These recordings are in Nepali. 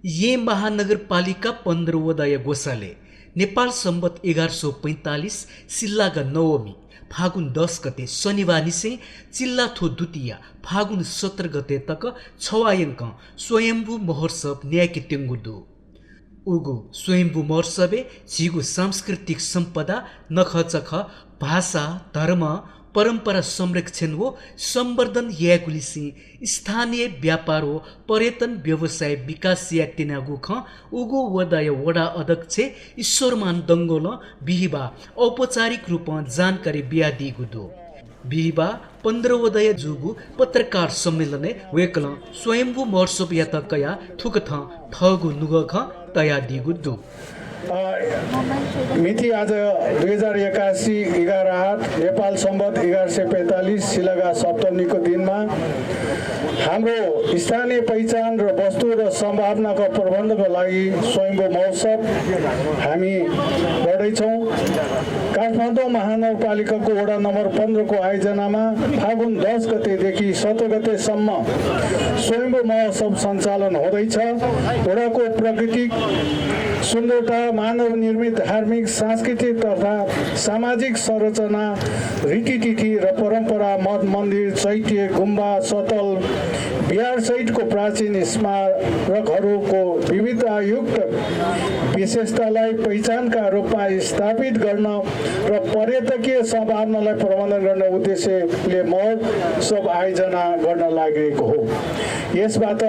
ये महानगरपालिका 15 वदय गोसाले नेपाल सम्बत 1145 सिल्लागा नवमी फागुन 10 गते शनिबार निसे चिल्लाथो द्वितीय फागुन 17 गते तक छवायंक स्वयंभू महोत्सव न्यायकी तेंगुदु उगु स्वयंभू महोत्सवे झिगु सांस्कृतिक सम्पदा नखचख भाषा धर्म परंपरा संरक्षण हो संवर्धन यागुलिसी स्थानीय व्यापार हो पर्यटन व्यवसाय विकास याक्तिनागु ख उगु वदाय वडा अध्यक्ष ईश्वरमान दंगोल बिहिबा औपचारिक रूपमा जानकारी बियादिगु दो बिहिबा 15 वदय जुगु पत्रकार सम्मेलन वेकल स्वयंभू महोत्सव यातकया थुकथ थगु नुगख तया दिगु दो मिति आज 2081 11/8 नेपाल सम्बत 1145 शिलगा सप्तमीको दिनमा हाम्रो स्थानीय पहिचान र वस्तु र सम्भावनाको प्रबन्धको लागि स्वयंभू महोत्सव हामी गर्दैछौँ। काठमाडौँ महानगरपालिकाको वडा नम्बर 15 को आयोजनामा फागुन 10 गतेदेखि 17 गतेसम्म स्वयंभू महोत्सव सञ्चालन हुँदैछ। वडाको प्राकृतिक सुन्दरता, मानव निर्मित धार्मिक, सांस्कृतिक तथा सामाजिक संरचना, रीतिथिति र परम्परा, मठ मन्दिर, चैत्य, गुम्बा, सतल, बिहार सहितको प्राचीन स्मारकहरूको विविधतायुक्त विशेषतालाई पहिचानका रूपमा स्थापित गर्न र पर्यटकीय सम्भावनालाई प्रबन्धन गर्ने उद्देश्यले महोत्सव आयोजना गर्न लागेको हो। यसबाट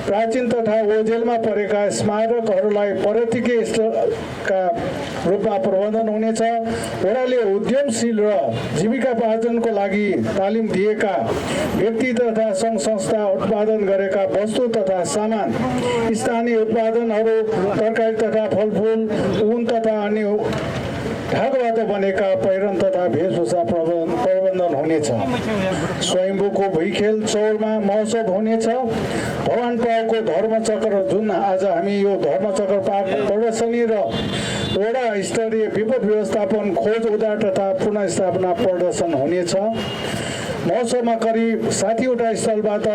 प्राचीन तथा ओझेलमा परेका स्मारकहरूलाई पर्यटकीय स्थलका रूपमा प्रबन्धन हुनेछ। वडाले उद्यमशील र जीविकापार्जनको लागि तालिम दिएका व्यक्ति तथा सङ्घ संस्था उत्पादन गरेका वस्तु तथा सामान, स्थानीय उत्पादनहरू, तरकारी तथा फलफुल, ऊन तथा अन्य ढाकबाट बनेका पहिरन तथा वेशभूषा प्रबन्धन हुनेछ। स्वयंभूको भुइँखेल चौरमा महोत्सव हुनेछ। भगवान पावको धर्मचक्र, जुन आज हामी यो धर्मचक्र पार्क प्रदर्शनी र वडा स्तरीय विपद व्यवस्थापन, खोज, उद्धार तथा पुनर्स्थापना प्रदर्शन हुनेछ। महोत्सवमा करिब 60 वटा स्थलबाट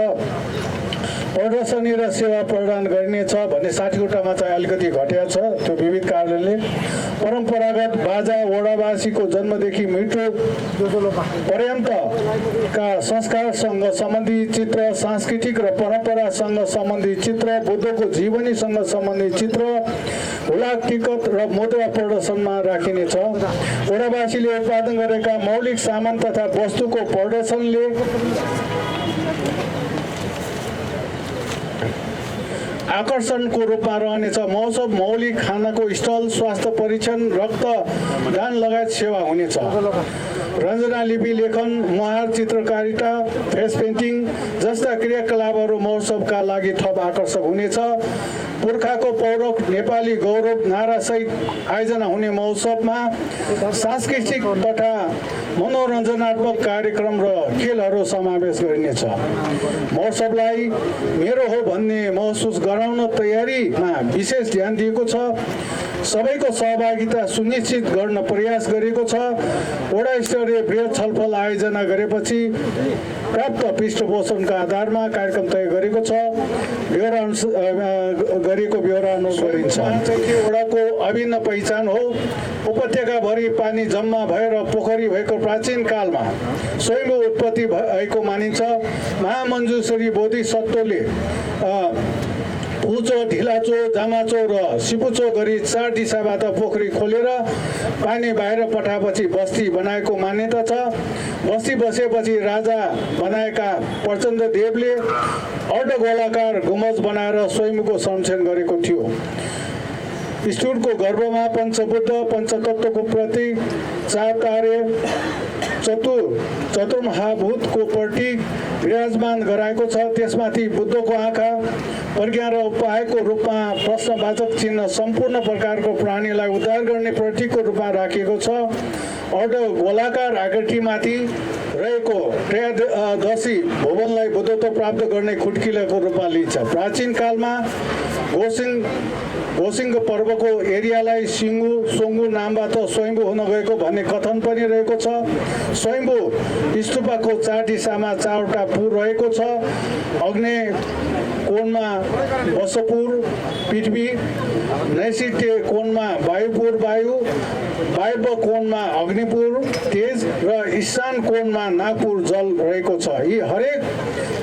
प्रदर्शनी र सेवा प्रदान गरिनेछ भन्ने 60 वटामा चाहिँ अलिकति घटेको छ। त्यो विविध कारणले परम्परागत बाजा, वडावासीको जन्मदेखि मृत्यु पर्यन्तका संस्कारसँग सम्बन्धित चित्र, सांस्कृतिक र परम्परासँग सम्बन्धित चित्र, बुद्धको जीवनीसँग सम्बन्धित चित्र, हुलाक, टिकट र मुद्रा प्रदर्शनमा राखिनेछ। वडावासीले उत्पादन गरेका मौलिक सामान तथा वस्तुको प्रदर्शनले आकर्षणको रूपमा रहनेछ। महोत्सव मौलिक खानाको स्टल, स्वास्थ्य परीक्षण, रक्त दान लगायत सेवा हुनेछ। रञ्जना लिपि लेखन, मुहार चित्रकारिता, फेस पेन्टिङ जस्ता क्रियाकलापहरू महोत्सवका लागि थप आकर्षक हुनेछ। पुर्खाको पौरख, नेपाली गौरव नारासहित आयोजना हुने महोत्सवमा सांस्कृतिक तथा मनोरञ्जनात्मक कार्यक्रम र खेलहरू समावेश गरिनेछ। महोत्सवलाई मेरो हो भन्ने महसुस गराउन तयारीमा विशेष ध्यान दिएको छ। सबैको सहभागिता सुनिश्चित गर्न प्रयास गरेको छ। वडा स्तरीय बृहत छलफल आयोजना गरेपछि प्राप्त पृष्ठपोषणका आधारमा कार्यक्रम तय गरेको छ। ब्यौरा अनुसार गरिन्छ। वडाको अभिन्न पहिचान हो। उपत्यकाभरि पानी जम्मा भएर पोखरी भएको प्राचीन कालमा स्वयंभू उत्पत्ति भएको मानिन्छ। महामञ्जुश्री बोधिसत्वले पुचो, ढिलाचो, जामाचो र सिपुचो गरी 4 दिशाबाट पोखरी खोलेर पानी बाहिर पठाएपछि बस्ती बनाएको मान्यता छ। बस्ती बसेपछि राजा बनाएका प्रचण्ड देवले अर्धगोलाकार गुम्बज बनाएर स्वयंभूको संरक्षण गरेको थियो। ईश्वरको गर्भमा पञ्चबुद्ध, पञ्चतत्त्वको प्रतीक, 4 तारे, चतुर्महाभूतको प्रतीक विराजमान गराएको छ। त्यसमाथि बुद्धको आँखा, प्रज्ञा र उपायको रूपमा प्रश्नवाचक चिन्ह, सम्पूर्ण प्रकारको प्राणीलाई उद्धार गर्ने प्रतीकको रूपमा राखिएको छ। अर्ध गोलाकार आकृतिमाथि रहेको त्रयोदशी भुवनलाई बुद्धत्व प्राप्त गर्ने खुड्किलाको रूपमा लिन्छ। प्राचीन कालमा घोसिङ्ग पर्वको एरियालाई सिङ्गु सोङ्गु नामबाट स्वयंभू हुन गएको भन्ने कथन पनि रहेको छ। स्वयंभू स्तूपको 4 दिशामा 4 वटा पुर रहेको छ। अग्नि कोणमा बसपुर, पृथ्वी, नैऋत्य कोणमा वायुपुर वायु, वायव्य कोणमा अग्निपुर तेज र ईशान कोणमा नागपुर जल रहेको छ। यी हरेक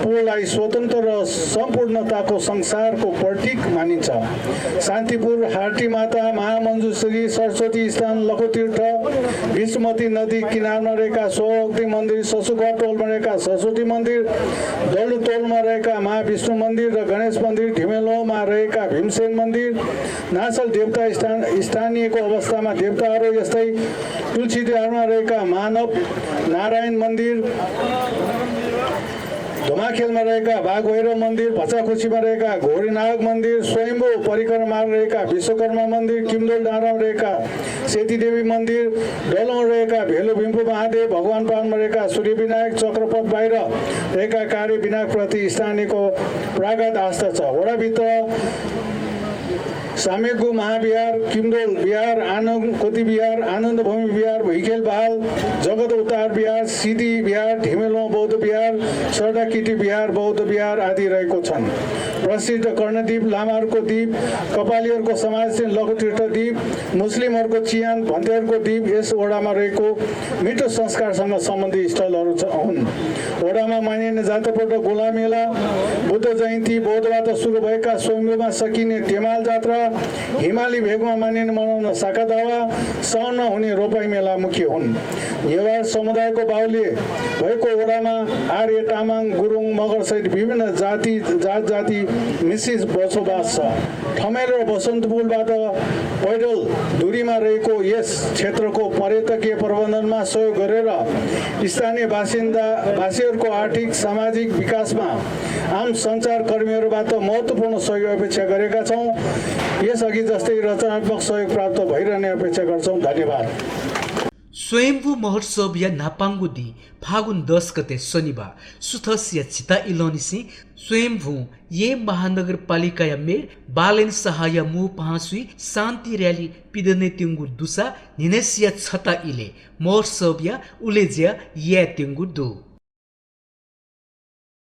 पुरलाई स्वतन्त्र र सम्पूर्णताको संसारको प्रतीक मानिन्छ। शान्तिपुर, हार्टी माता, महामञ्जुश्री, सरस्वती स्थान, लखोतीर्थ, विष्णुमती नदी किनारमा रहेका सोहगती मन्दिर, ससुघर टोलमा रहेका सरस्वती मन्दिर, डल्लुतोलमा रहेका महाविष्णु मन्दिर र गणेश मन्दिर, ढिमेलोमा रहेका भीमसेन मन्दिर, नासल देवता स्थानीयको अवस्थामा देवताहरू जस्तै तुलसीदारमा रहेका मानव नारायण मन्दिर, धुमाखेलमा रहेका बाघभैरव मन्दिर, भचाखुसीमा रहेका घोरीनाग मन्दिर, स्वयम्भू परिक्रमा रहेका विश्वकर्मा मन्दिर, किमदोल डाँडामा रहेका सेतीदेवी मन्दिर, डोलोमा रहेका भेलु भिम्पु महादेव, भगवान पानमा रहेका सूर्य विनायक, चक्रपथ बाहिर रहेका कार्य विनायकप्रति स्थानीयको प्रागत आस्था छ। वडाभित्र सामेगु महाविहार, किमदोल विहार, आनन्दकोटी विहार, आनन्द भूमि विहार, भुइखेल बहाल, जगत उतार विहार, सिद्धि विहार, ढिमेलो बौद्ध विहार, सरडाकिटी विहार बौद्ध विहार आदि रहेको छन्। प्रसिद्ध कर्णद्वीप, लामाहरूको द्वीप, कपालीहरूको समाज लघुतीर्थ द्वीप, मुस्लिमहरूको चियान, भन्तेहरूको द्वीप यस वडामा रहेको मिठो संस्कारसँग सम्बन्धित स्थलहरू हुन्। वडामा मानिने जातपट गोला मेला, बुद्ध जयन्ती, बौद्धबाट सुरु भएका स्वयम्भूमा सकिने टेमाल जात्रा, हिमाली भेगमा मानिने मनाउन साकादावा, साउनमा हुने रोपाई मेला मुख्य हुन्। नेवार समुदायको बाहुल्य भएको वडामा आर्य, तामाङ, गुरुङ, मगर सहित विभिन्न जाति मिश्रित बसोबास छ। ठमेल र बसन्तपुरबाट पैदल दूरीमा रहेको यस क्षेत्रको पर्यटकीय प्रबन्धनमा सहयोग गरेर स्थानीय वासीहरूको आर्थिक सामाजिक विकासमा आम सञ्चारकर्मीहरूबाट महत्त्वपूर्ण सहयोग अपेक्षा गरेका छौँ। यसअघि जस्तै रचनात्मक सहयोग प्राप्त भइरहने अपेक्षा गर्छौँ। धन्यवाद। स्वयम्भू महोत्सव या नापाङ्गुदी फागुन 10 गते शनिबार सुथसिया छिता इलोनिसी स्वयम्भू ये महानगरपालिका या मेयर बालेन सहाय मु पहासुई शान्ति रैली पिदने तिङ्गु दुसा निनेसिया छता इले महोत्सव या उलेजिया या तिङ्गु दु